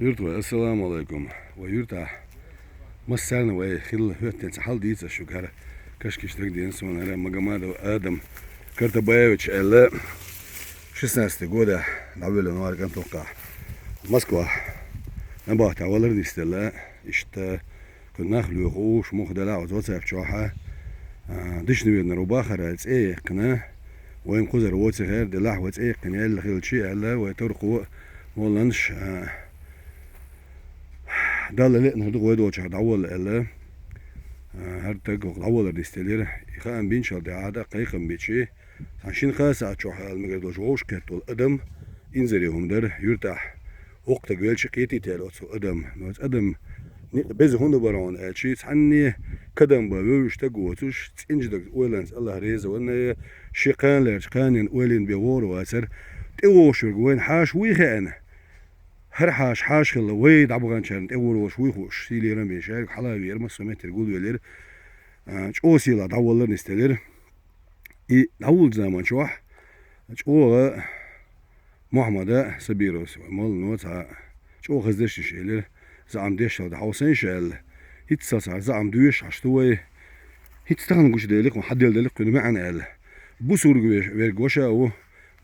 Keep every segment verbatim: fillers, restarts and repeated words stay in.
Юрт вай, ассаламу алайкум. Вай юртахь массарна вай хилла хӀоьттина цхьа хьал дийца шуьга хӀара кашкаш дагадеана суна, хӀара Магомадов Адам Картабаевич аьлла, шестнадцатый года дӀавоьллина вара кӀантоккхахь Москвахь. Набахтехь валар нисделла, иштта кху нах лоьхуш, муха делахь оцу WhatsApp чохь а, дишна веднар ву бахара цӀе яьккхина, вайн кхузара воци хер делахь вай цӀе яьккхина яьлла хилчи аьлла, вай туркхо а, молланаш а, Далла леънар ду вай долчохь дӀаволла аьлла. А, хӀара таг ваха дӀаволлар нисделира. И хаам бинчал тӀаьхьа дӀа кхайкхам бичи, цхьана шина кхаа сахьт чохь ала мегар долуш вовшахкхетта волу адам инзаре хӀума дара юьртахь. Воккха таг велча кхетийта яьлла оцу адам. Но оцу адам некъ беза хӀунда бара хьуна аьлчи, цхьанне кадам бан вевзаш стаг воцуш, цӀинчу дага ойланца Аллах реза ванна, шен кханалерчу кханенна ойлина бен вогӀур вацара. ТӀевогӀуш верг вайна хьаша вуй хеана? ХӀара хьаша хьаша хилла вай дӀабаханчарна тӀевогӀур волуш вуй хууш, сийлера а бен шаьрга хьала а веара, массо а меттера гулвелира. А, чӀогӀа сийлахь дӀаволлар нисделира. И дӀавуллучу заман чохь чӀогӀа Мухьаммада Сабировс вай моллано цхьа чӀогӀа хаза дешнаш элира, заьӀам дешшал дан хьовсийша аьлла. ХӀинццалц хӀара заьӀам доьшуш Ӏаш ду вай. ХӀинцца тахана гучуделира кхуьнан, хьаделладелира кхуьнан маьӀна аьлла. Бусург веш-, верг ваша а ву,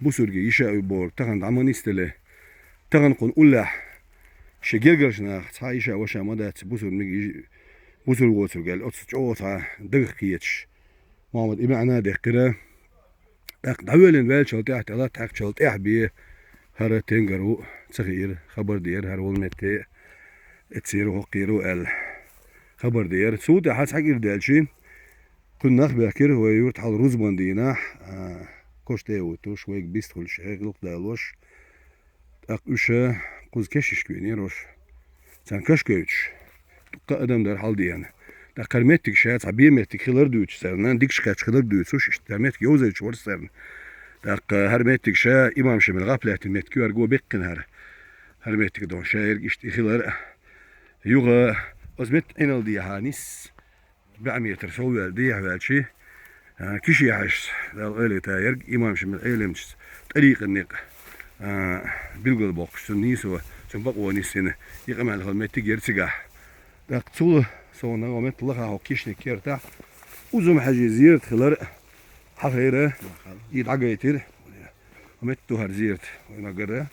бусурге йиша а ю бохург тахана дӀа ма нисделла. Тахана кхуьнан уллехь шен гергарчу нахах цхьа йиша а ваша а ма дац, бусург мега йиш-, бусург воцург аьлла, оцу чӀогӀа цхьа дагах кхеташ. Мухьаммада и маьӀна а даьккхира. ТӀаккха дӀавоьллина ваьллачул тӀаьхьа, тӀе латта хьаькхначул тӀаьхьа бен хӀара тенгар ву ца хиира, хабар деара хӀара волу метте а, эццера хӀокхуьнера ву аьлла, хабар деара. Цул тӀаьхьа цхьа кӀира даьлчи, кхуьнан нах баьхкира вай юьртахь хьала рузбан дийнахь, а, кош тӀе а вуьтуш, вайга бист хуьлуш, хьекъалуш далош. ТӀаккха уьш кхуза кешнашка вийна яра уьш. Царна каш гойтуш, дуккха а адам дара хьалдеана. ТӀаккха хӀара меттиг ша цхьа бен меттиг хилар дуьйцуш царна, дикачу кхаьчча хилар дуьйцуш, иштта хӀара меттиг йовзуьйтуш вара царна. ТӀаккха хӀара меттиг ша имам Шемал гӀап лаьттина меттиг ю, хӀара го беккхина хӀара. ХӀара меттиг дон ша ерг иштта и хилар. Юха оцу метта Ӏиналдехьа нисса бӀе метр сов ваьлла, дехьа ваьлчи, а, Киши-Хьаьжас, Дала къайле та ерг, имам Шемал Ӏеламчас, тӀарикъан некъ, а, билгалбоккхуш, цунна нийсо, цунна бакъо нисйина, и къамел хилла меттиг яра цигахь. ТӀаккха цул совнаха оцу метта лаха хӀокху кешнийн кертахь Узум-Хьаьжин зерат хилар хьахийра, и дӀагайтира. Оцу метта ду хӀара зерат, вай ма-гарра.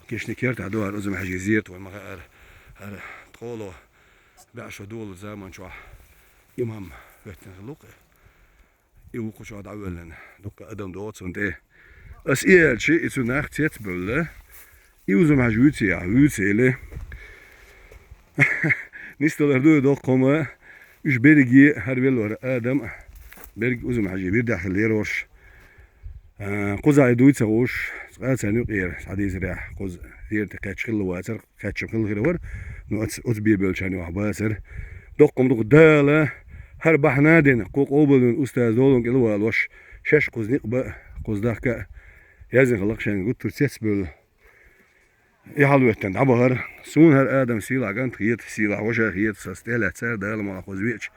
Кешнийн кертахь ду хӀара Узум-Хьаьжин зерат, вай ма-хаъара, хӀара ткъоло бӀе шо долу заман чохь имам хӀоьттина хилла ву-кх. И ву кху чохь дӀавоьллина, дуккха адам догӀу цунна тӀе. Ас и аьлча, и цу нах цецбевлла, и Узум-Хьаьжа вуьйций ахь, вуьйцу элира. Нисдалар ду и доккха хӀума, уьш берриге хӀара велла вара адам, берриг Узум-Хьаьжин вирдехь хилла яра уьш. А, кхузахь и дуй ца хууш, цкъа а царна юкъера, схьадийцарехь, кхуза зерате кхаьчча хилла вацара, кхаьчча хилла хир вара, но оцу, оцу бен бевллачарна юкъахь бацара. Доккха хӀума ду-кх, Дала хӀара бахьана а дина, кху къобалвина устаз долун кӀел а валош, шаьш кхуза некъ бан а, кхуза дахка а, яздина хилла-кх шайна гуттар а цецбевлла. И хьалаветтина дӀабахара. Суна хӀара адам сийлахь кӀант хета, сийлахь ваша хета, сан стӀе лаьцара Дала мукъ лахь кхуза веача.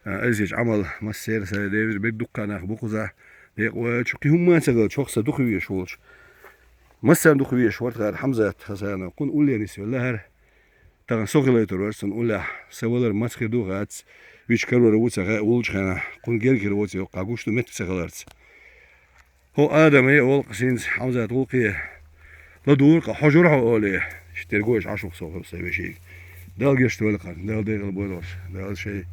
А, иза ечу Ӏамал массеран сайн девзар берг дуккха а нах бу кхузахь. Декъа ваьлча, кхин хӀумма а ца хилча, хӀокху сан дукха везаш волчу. Массарна дукха везаш вара тхара Хьамзат Хасанов. Кхунна улле нисвелла хӀара. Тахана со хилийтур вара цунна уллехь. Сан валар маца хир ду хац. Вича карор ву ца хаьа, вуллучу хенахь кхунна герга хир воций хӀокху гуш ду меттиг ца хиларца. ХӀо Адаме а волу-кх хӀинца Хьамзат гӀуллакхе, ладугӀура-кх хьо, жура хьо олий, иштта тергойша Ӏаш ву-кх со хӀара сайн вешига. Дала гечдойла-кх хӀара, Дала декъала бойла хӀорш, Дала шайн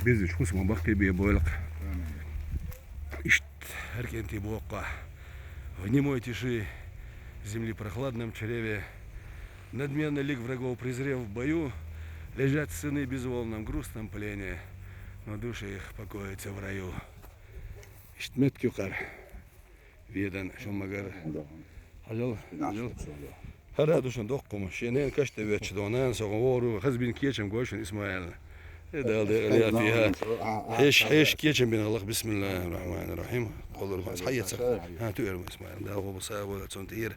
безачу хӀусаман баккхий бен бойла-кх. Иштта хӀара кӀентий боху-кх: В немой тиши земли прохладном чреве, надменный лик врагов презрев в бою, лежат сыны в безвольном грустном плене, но души их покоятся в раю. Иштта меттиг ю-кх хӀара. Ведан, шун магар. Хьажал, хьажал. ХӀара а ду шуна доккха хӀума. Шен ненан каш тӀе ветташ долу нана со вогӀур ву, хаза бина кечам гой шуна Исмаилна. Э, Дала декъала яйта. Хьеша, хьеша кечам бина гӀалгӀа. Бисмиллахир-рахманир-рахим. Кхоллар хьан хьаеца? ХӀан, туьйра ма Исмаил. Дала гӀо бу са а вала цунна тӀера.